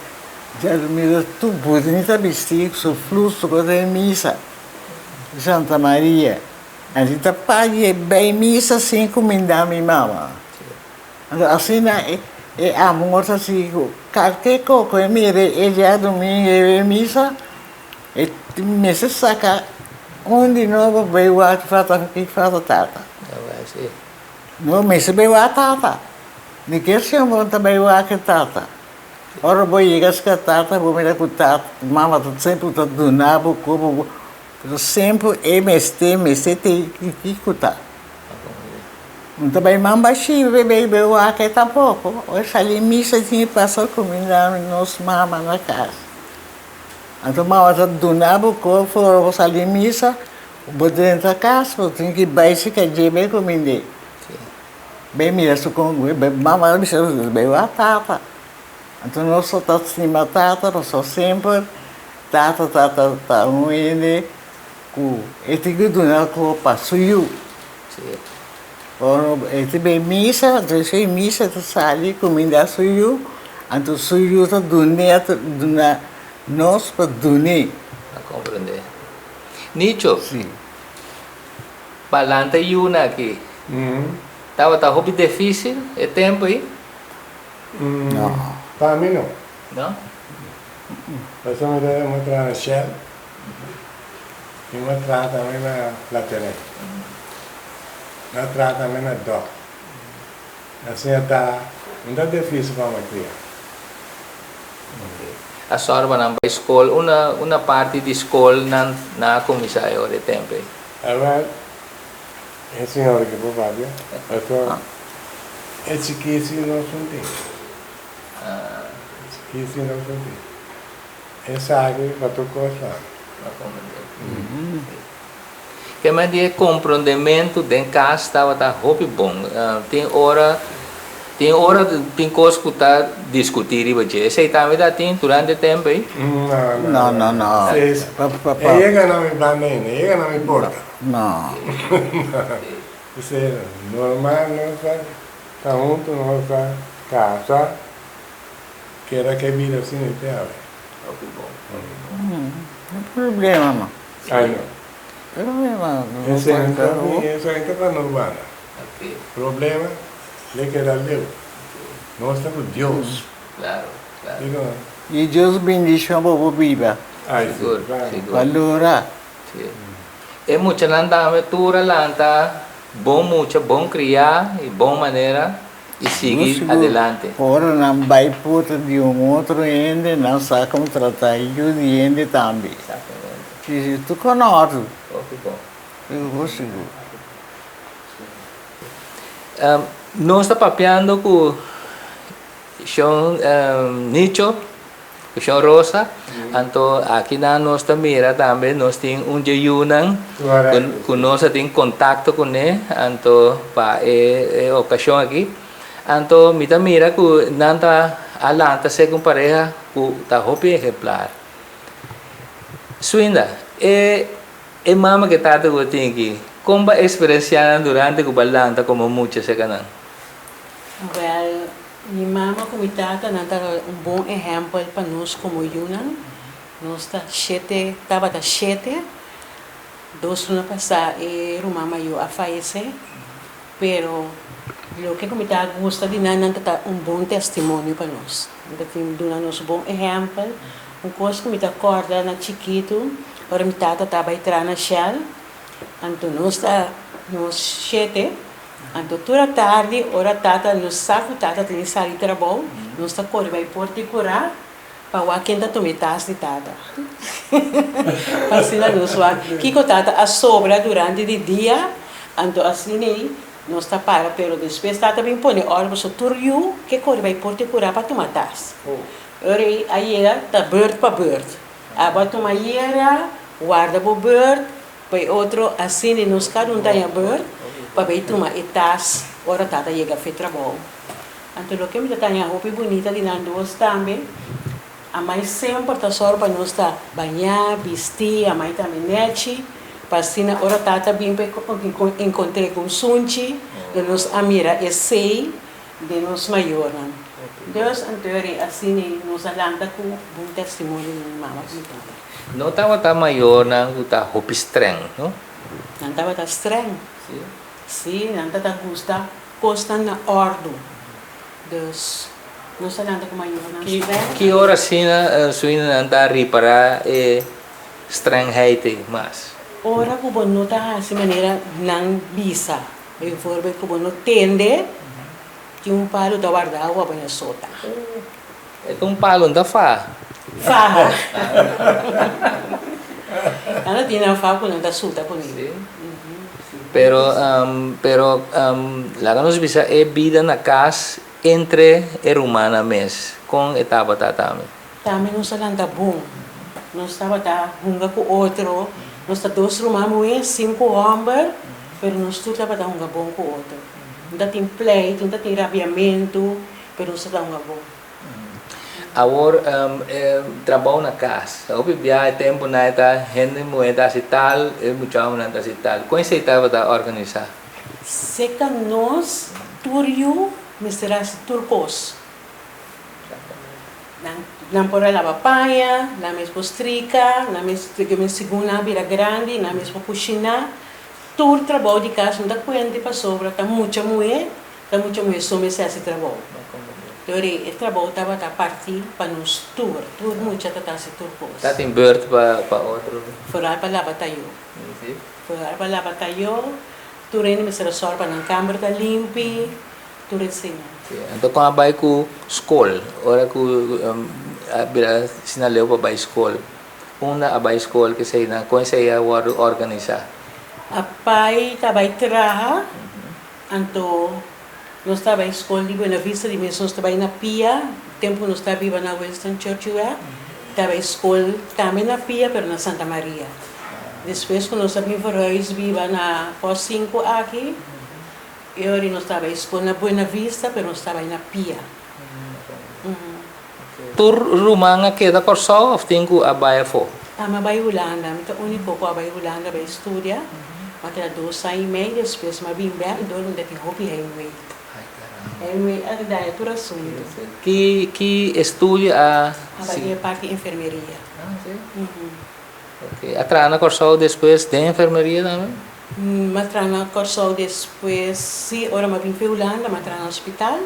mira tur bunita bisti su flus su kos den misa di Santa Maria anto ta paga bai misa sin kuminda mi mama anto asina e amor ta sigui ku kalke kos ku e mira e diadomingo e bai misa e mester saka un di nobo bai wak falta tata. No mester bai wak tata. Mi kier si un bon ta bai wak e tata. Ora bo yega ska tata bo mira ku tata mama ta semper ta duna bo kopo bo pero semper e mester mester te kiko ta. No ta bai mamba shibe bai bai wak e tampoko. Ora sali misa tin pasa kuminda nos mama na kas. Anto mama ta duna bo kopo ora bo sali misa. Bo drenta cas bo tin ki bay si ka djebe cu mi de. Bay mira su con mama a bisa bay wak tata. Anto nos ta ta stima tata pasobra semper tata ta ta ta un hende cu e tin cu duna algo pa su yu. Ora e ta bay misa anto e misa ta sali cuminda su yu anto su yu ta dune duna nos pa dune. A comprende. Nicho, Sí. Pa lanta yuna aki tabata hopi difícil e tempu ei? No. Pa mi no. No? Pasobra mi ta mi a traha na Shell i mi a traha tambe na Platenay. Mi a traha tambe na Dok. Asina ta no ta difícil pa mi kria. A sòru pa nan bai skol. Una una parti di skol nan nan a kuminsá e ora e tempu ei. Awèl, e señor ki por papia, pasobra e chikí si no sunti. E chikí si no sunti. E sabi pa tur kos pa. Pa komprendé. Ke men di e komprondementu den kas tabata hopi bon. Tin ora tin ora tin kos ku ta diskutí riba dje. Esei tambe ta tin durante e tempu ei? No, no, no. E yega na mi banda ainda, e yega na mi porta. No. Esei normal nos ta ta huntu, nos ta kasa, keda ke bida asina i te awe. Hopi bon, hopi bon. No problema no. Ay no. Problema no Esei no ta pa nos banda. Problema le keda leu. Nos ta ku Dios. Claro, claro. Digo. I Dios bendicion bo bo biba. Ay, si, Sigur, claro. sigur. Balora. Si. E muchanan tambe tur a lanta bon mucha, bon criá y bon manera y sigui Sigur. adelante. Ora nan bai porta di un otro hende, nan sa como trata yu di hende tambe. Exactamente. Si, si, tur conoce. Hopi bon. Sigur, sigur. Nos ta papiando ku Shon Nicho, ku Shon Rosa, anto akinan nos ta mira tambe nos tin un dje yunan ku nos a tin kontakto kuné, anto pa e okashon aki. Anto mi ta mira ku nan ta a lanta segun pareha ku ta hopi ehemplar. Swinda, e E mama ku e tata ku bo tin aki, kon bo a eksperensiá nan durante ku bo a lanta komo mucha serka nan? Wèl, mi mama ku mi tata nan tabata un bon ehèmpel pa nos komo yunan. Nos ta shete, tabata shete. Dos luna pasá e ruman mayó a fayesé. Pero loke ku mi ta gusta di nan, nan ta ta un bon testimonio pa nos. Nan ta tin duna nos bon ehèmpel. Un kos ku mi ta kòrda na chikitu, ora mi tata ta bai traha na Shell, anto nos ta nos shete, anto tur atardi ora tata, nos sa ku tata tin sali trabou, nos ta kore bai por di kurá pa wak ken ta tuma e tas di tata. Pa asina nos wak kiko tata a sobra durante di dia, anto asina ei nos ta para, pero despues tata bin pone òrdu pasobra tur yu ke kore bai por di kurá pa tuma tas. Ora ei a yega ta beurt pa beurt. Abo a tuma yera, warda bo beurt pa e otro asina nos kada un ta haña beurt pa bay tuma e tas ora tata yega fe trabou. Anto loke mi ta taña hopi bunita di nan dos tambe, amai semper ta sòru pa nos ta bañá, bistí, amai tambe nèchi pa asina ora tata bin pa e enkontr'é ku un sunchi lo nos a mira esei Den nos mayornan. Dios anto ri asina nos a lanta ku bon testimonio di mi mama ku mi tata. No tabata mayornan ku ta hopi streng, no? Nan tabata streng. Si? Si, nan tata gusta kosnan na òrdu. Dus, nos a lanta ku mayornan streng. Ki ora asina suinanan ta ripará e strengheid ei mas? Ora ku bo no ta hasi manera nan bisa. Bijvoorbeeld ku bo no tende, tin un palu ta warda awa bo na sota. E ta un palu no ta faha. Faha. Nan ta tin nan faha ku nan ta suta kuné. Sí. Pero, pero laga nos bisa e bida na kas entre e rumannan mes, kon e tabata tambe? Tambe nos a lanta bon. Nos tabata hunga ku otro. Nos ta dos ruman muhé, sinku hòmber, pero nos tur tabata hunga bon ku otro. No ta tin pleit, no ta tin rabiamentu, pero nos tabata hunga bon. Awor, e trabou na kas. Hopi bia e tempunan e ta hende muhé ta hasi tal, e mucha hòmbernan ta hasi tal. Kon esei tabata organisá? Seka nos tur yu mester hasi tur kos. Nan por a laba paña, nan mes por strika, nan mes segun nan a bira grandi, nan mes por kushiná. Tur trabou di kas no ta kuente pasobra ta mucha muhé, ta mucha muhé so mester hasi trabou. Dor e trabou tabata partí pa nos tur, tur mucha ta hasi tur kos. Ta tin beurt pa otro. Foral pa laba tayó. Foral pa laba tayó, tur hende mester a sòru pa nan kamber ta limpi. Tur esei. Sí, anto kon a bai ku skol? Ora ku a bira asina leu pa bai skol, unda a bai skol keseinan? Kon esei a wòrdu organisá? A pai ta bai traha, anto nos ta bai skol di Buena Vista, di mes nos ta bai na pia, tempu nos ta biba na Winston Churchill, ta bai skol tambe na pia pero na Santa Maria. Despues ku nos a bin verhuis biba na Pos Sinku aki, E ora nos tabata e skol na Buena Vista, pero nos tabata na pia. Tur ruman a keda Kòrsou òf tin ku a bai afó? Ami a bai Hulanda. Mi ta úniko ku a bai Hulanda bai studia. Mi a keda dos aña i mei, despues mi a bin bèk dor mi ta tin hopi heimwee. Heimwee a daña tur asuntu. Ki ki estudio a A bai den e parti enfermeria. Ah, si? Oke. A traha na Kòrsou despues den enfermeria tambe? M'a traha na Kòrsou despues, sí, ora m'a bin for Hulanda m'a traha na hospital.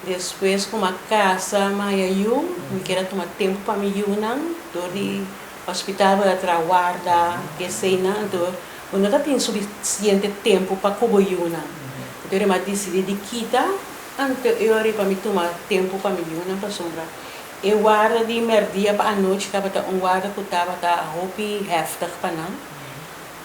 Despues ku m'a kasa m'a haña yu, mi kier a tuma tempu pa mi yunan dor di hospital bo ta traha warda, eseinan, anto bo no ta tin sufisiente tempu pa ku bo yunan. Anto mi a disidí di kita, anto e ora ei pa mi tuma tempu pa mi yunan pasobra e warda di mèrdia pa anochi tabata un warda ku tabata hopi hèftig pa nan.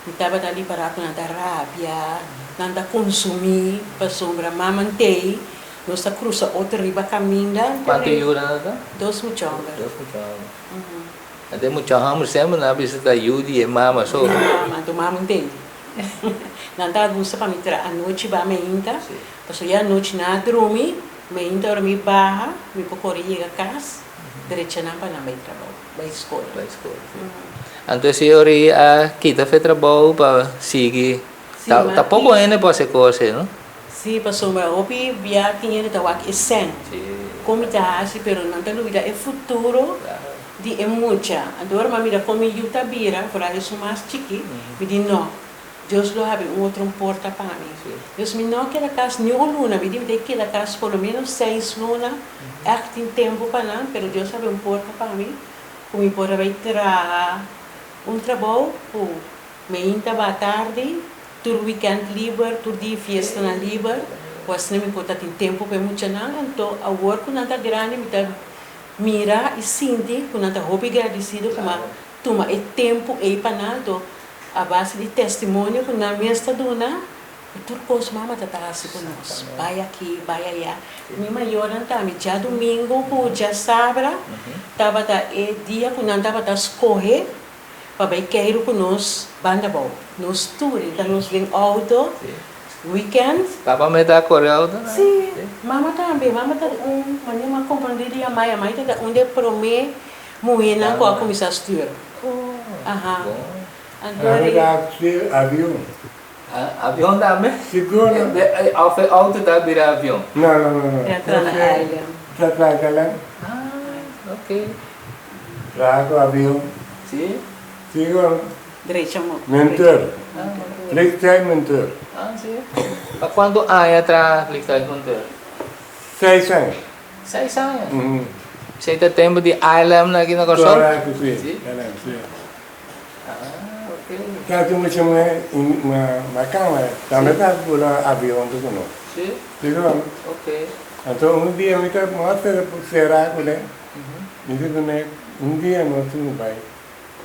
Mi tabata ripará ku nan ta rabia, nan ta konsumí pasobra mama n'tei, nos ta krusa otro riba kaminda. Kuantu yu nan ta? Dos mucha hòmber. Dos mucha hòmber. Anto e mucha hòmber semper nan a bisa ta yu di e mama so. Di e mama, anto mama n'tei. Nan ta gusta pa mi traha anochi ba meinta, pasobra ya anochi nan a drumi, meinta ora mi baha mi por kore yega kas, drecha nan pa nan bai trabou. Bai skol. Bai skol, si. Anto e señor ei a kita fe trabou pa sigui. Si, Ta, ma ta poko tin. hende por hasi kos ei, no? Si, pasobra hopi bia tin hende ta wak e sèn. Si. Kon mi ta hasi, pero nan ta lubida e futuro Klaro. di e mucha. Anto ora mi a mira kon mi yu ta bira, foral esun mas chiki, mi di no, Dios lo habri un otro porta pa mi. Dus mi no keda kas ni un luna, mi di mi ta keda kas por lo menos seis luna, ègt tin tempu pa nan, pero Dios habri un porta pa mi ku mi por a bai traha un trabou ku meinta ba tardi, tur wikènt liber, tur dia fiestanan liber, ku asina mi por ta tin tempu pa e muchanan. Anto awor ku nan ta grandi mi ta mira i sinti ku nan ta hopi gradisido ku mi a tuma e tempu ei pa nan. Anto A base di testimonio ku nan mes ta duna, ku tur kos mama ta ta hasi ku nos. Bai aki, bai aya. Mi mayornan tambe, djadumingu ku djasabra tabata e dia ku nan tabata skohe pa bai keiru ku nos banda abou. Nos tur, e ta nos den outo, weekend. Papa mes ta kore outo? Si, mama tambe. Mama ta un, manera mi a komprendé di Amai, Amai ta un di e promé Muhénan ku a kuminsá stuur. Aha. Anto Nan ri. ta stuur avion. Avion tambe? Sigur no. Of e auto ta bira avion? No, no, no, no. E a traha na KLM. Ta traha KLM. Ah, ok. Traha ku avion. Si? Sigur. Drecha mo. Mentor. Vliegtuigmonteur. Ah, si. Pa kuantu aña traha vliegtuigmonteur? Seis aña. Seis aña? Esei ta tempu di ILM na aki na Kòrsou? Korekto, si. Si? ILM, si. Ah, ok. Ta tin mucha muhé na kama tambe ta bula avion huntu ku nos. Si? Si kon. Ok. Anto un dia mi ta mi a sera kuné, mi di kuné un dia nos tin ku bai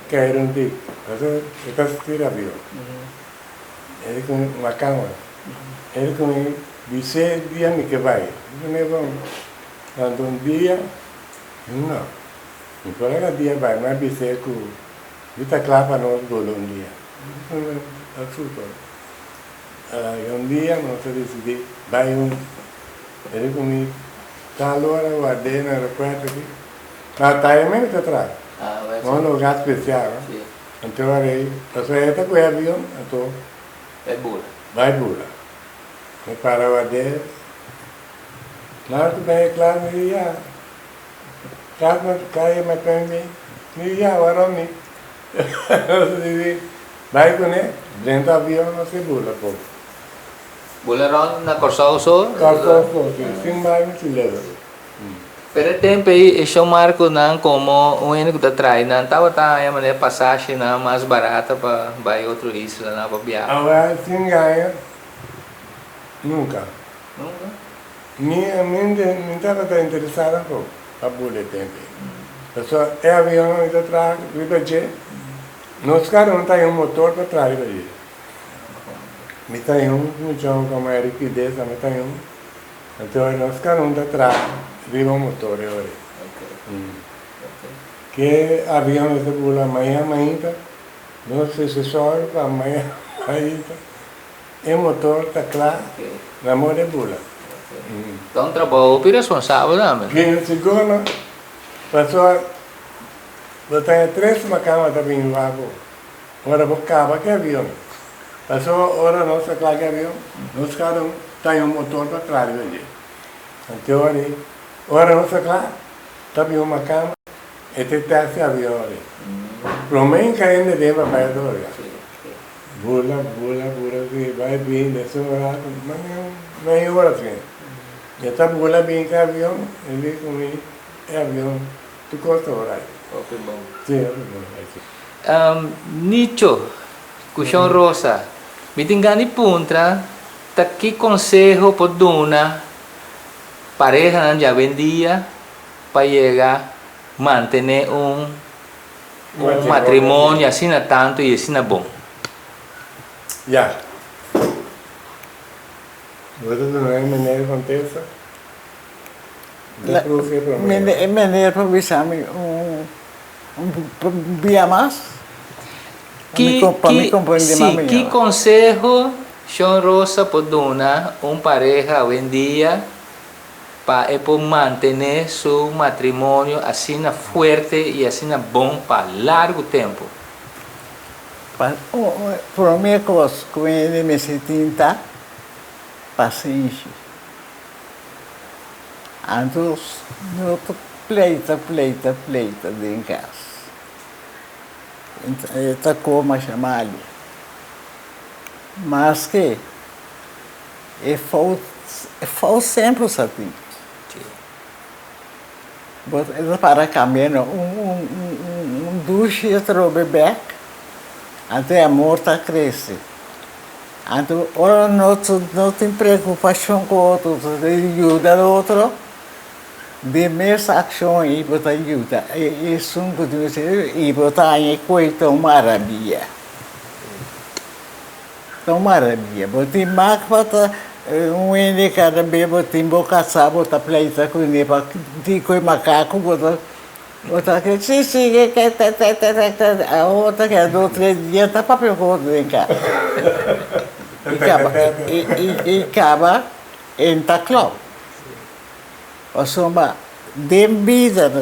keiru un dik, pasobra e ta stira avion. E di ku mi na kama. E di ku mi Bis'é dia mi ke bai. Mi ku bon, tantu un dia, no. Mi por a dia bai, mi a bis'é ku mi ta kla pa nos bula un dia. Mi ku a super. I un dia nos a disidí bai huntu. E di ku mi tal ora ward'é na aeropuerto aki. Ma ta e mes ta traha. Un lugar spesial. Anto ora ei, pasobra e ta ku e avion, anto. Bai bula. Bai bula. Mi para ward'é. Nan ku ben e klas mi di ya. Klas na kaya mi pen mi. Mi di ya warom mi. Nos di bai kuné drenta avion nos e bula poko. Bula rond na Kòrsou so? Kòrsou so si. Sin bai muchu leu. Pero e tempu ei e shon Marco nan komo un hende ku ta trai nan tabata haña manera pasashenan mas barata pa bai otro islanan pa biaha. Awor sin gaña Nunca. Nunca? Mi mi mi tabata interesa tampoco pa bula e tempo ei. Pasobra e avionnan mi ta traha riba dje, nos kada un ta haña un motor pa traha riba dje. Mi ta haña un muchacho como Eric Pidez tambe ta haña un. Anto nos kada un ta traha riba un motor e ora ei. Ke avion nos ta bula mañana mainta, nos mester sòru pa mañana mainta. E motor ta kla na moda e bula. Ta un trabou hopi responsabel tambe. Bien sigur no. Pasobra bo ta e tres makama ta bin wak bo ora bo kaba ku e avion. Pasobra ora nos ta kla ku e avion nos kada un ta un motor pa traha riba dje. Anto ora ei ora nos ta kla ta bin un makama e ta tèst e avion ora ei. Prome e kaende den pa bai otro lugar. Bula, bula, bula, si bai bin den su rato, mane un media ora asina. E ta bula bin ku e avion, e bin ku mi e avion tur kos ta orai. Hopi bon. Si, hopi bon. Nicho ku Shon Rosa, mi tin gana di puntra ta ki konseho por duna parehanan djawendia pa yega mantené un un matrimonio asina tantu i asina bon? Ya. Bo ta duna e meneer kontesta? E meneer por bisa mi un bia mas? Pa mi komprende mas mihor. Ki konseho Shon Rosa por duna un pareha awendia pa e por mantené su matrimonio asina fuerte i asina bon pa largu tempu? Promé kos ku hende mester tin ta pasenshi. Anto no ta pleita, pleita, pleita den kas. E ta kos masha malu. Maske e fout, e fout semper sa tin. Bo ta para kambia no. Un dushi atrobe bek, anto e amor ta krese. Anto ora nos no tin preokupashon ku otro, nos ta yuda otro, den mes akshon ei bo ta yuda esun ku tin mester i bo ta haña e koe ta un marabia. Ta un marabia. Bo tin mak pa ta un hende kada be bo tin bo kasá bo ta pleita kuné pa di ku e makaku bo ta bo ta ke si si ke ke te te te te te a otro ke dos tres dia ta papia ku otro den kas i kaba i i kaba e no ta klou pasobra den bida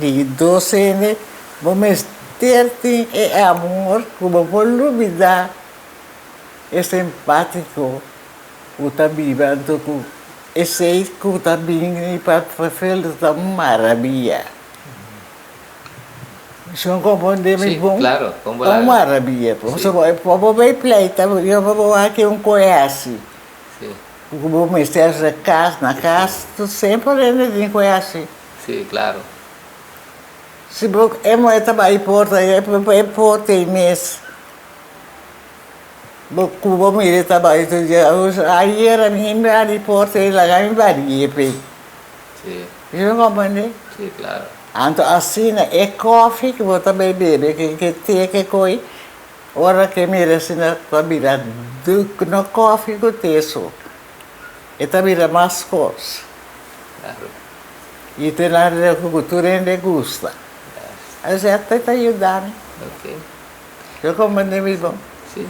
di dos hende bo mester tin e amor ku bo por lubida e simpátiko ku ta biba anto ku esei ku ta bini pa Ferfeldo ta un maravia. Si bo komprondé mi bon? Ta un maravia. Pasobra bo por bai pleita, yo por wak un koe hasi. Ku bo mester hasi kas na kas, semper hende tin koe hasi. Si bo e muhé ta bai porta, e porta ei mes. Bo ku bo mira e ta bai tur dia ayer a mi bari porta e laga mi bari e pe. Bo ta komprende? Anto asina e kofi ku bo ta bai bebe ke te ke koi ora ke mira asina ta bira no kofi ku te so e ta bira mas kos. I te nan ku tur hende gusta. Asina ta yuda mi. Yo comprende mi bon.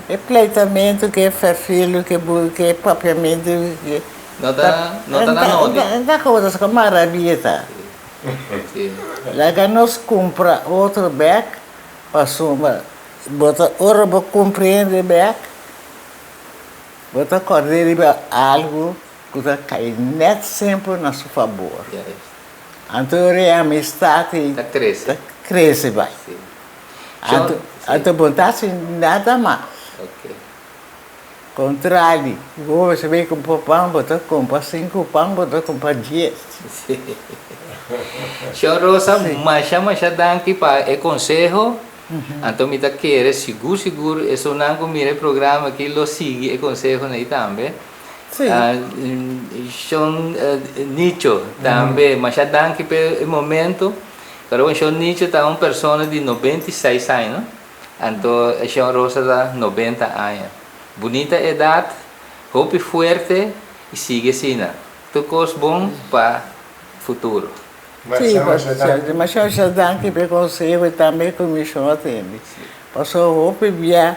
E pleitamentu ke ferfilu ke bur ke papiamentu ke. No ta no ta na nodi. No ta cosas cu maravilla ta. Laga nos cumpra otro bek pasobra bo ta ora bo comprende bek bo ta corda riba algo cu ta cay net semper na su fabor. Anto ora e amistad ta crece bay. Anto, anto bo ta haci nada mas. Contrali, bo mester bay cumpra pan, bo ta cumpra cinco pan, bo ta cumpra dies. Shon Rosa, masha masha danki pa e conseho. Anto mi ta kere sigur sigur esunnan cu mira e programa aki lo sigui e consehonan ei tambe. Shon Nicho tambe, masha danki pa e momento. Pero Shon Nicho ta un persona di 96 aña, no? Anto Shon Rosa ta 90 aña. Bunita edat, hopi fuerte y sigui asina. Tur cos bon pa futuro. Sí, masha masha danki pa e conseho y tambe cu mi shon a tende. Pasobra hopi bia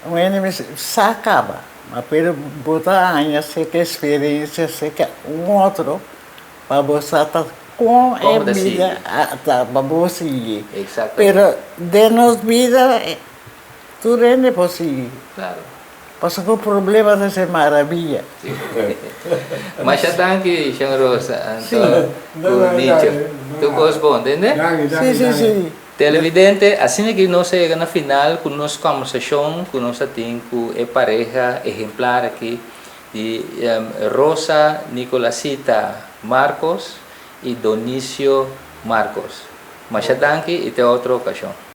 Un hende mester sa caba, ma pero bo ta haña cierto experiencia cerca un otro pa bo sa ta con e bida ta pa bo sigui. Pero den nos bida tur hende por sigui. Pasobra cu problema ta ser maravilla. Masha danki Shon Rosa anto cu Nicho. Tur cos bon, tende? Si, si, si. Televidente, asina ki nos a yega na final ku nos kòmbersashon ku nos a tin ku e pareha ehemplar aki. Di Rosa Nicolasita Marcos y Donicio Marcos. Masha danki y te otro ocasion.